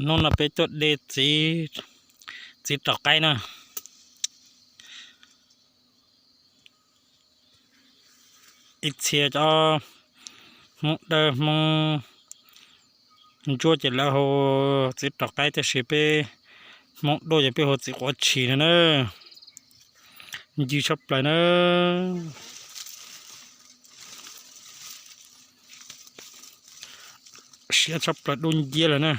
Hnub no peb tuaj de txiv, txiv rov qaib na. Ib txhia cov Hmoob Dawb Hmoob Ntsuab ces lawv hu txiv rov qaib, tiam sis peb Hmoob Duaj ces peb hu txiv quav tshis no na. Ncw tshaj plaws na. Siab tshaj plaws, dub nciab lawm na.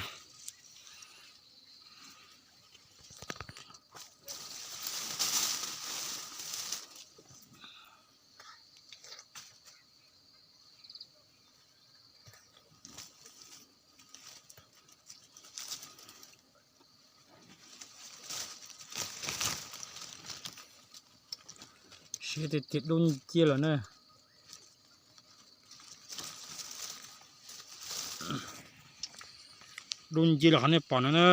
Siab tiag tiag, dub nciab lawm na. Dub nciab los qhov nej pom no na.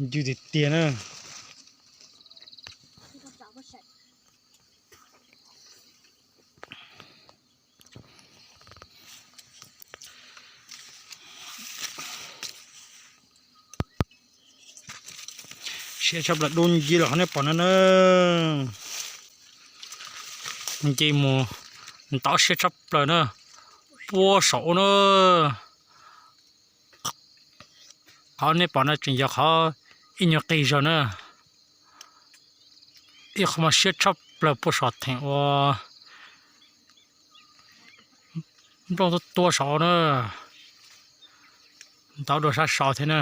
Ncw tiag tiag na. Siab tshaj plaws, dub nciab los qhov nej pom no na. Nce mus ntau siab tshaj plaws na. Puag saum ub na. Qhov nej pom no tseem yog qhov ib nyuag qis zog na. Ib qho mas siab tshaj plaws puag saum theem uas nplooj tuaj tuaj saum na. Ntau dua sab saud thiab na.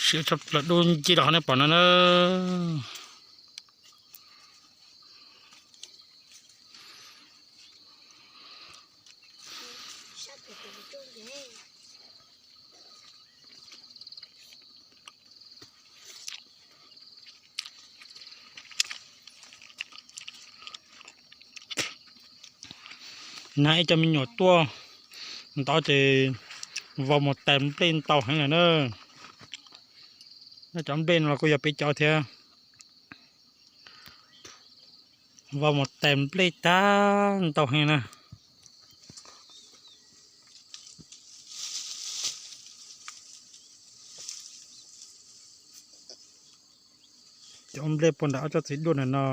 Siab tshaj plaws, dub nciab los qhov nej pom no na. Nag ib co me nyuam tuaj ntau ces vau mus tais nplej ntau heev lawm na. Nyob cov nplej no los kuj yog peb cov thiab. Vau mus tais nplej tag ntau heev na. Cov nplej puag nram ob tsob txiv duaj ntawm no,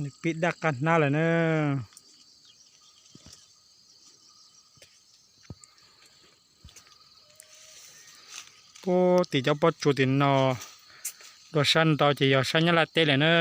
nws pib daj qab hnab lawm na. Puag tim cov pob tsuas tim no, dua sab ntau ces yog sab Nyab Laj teb lawm na.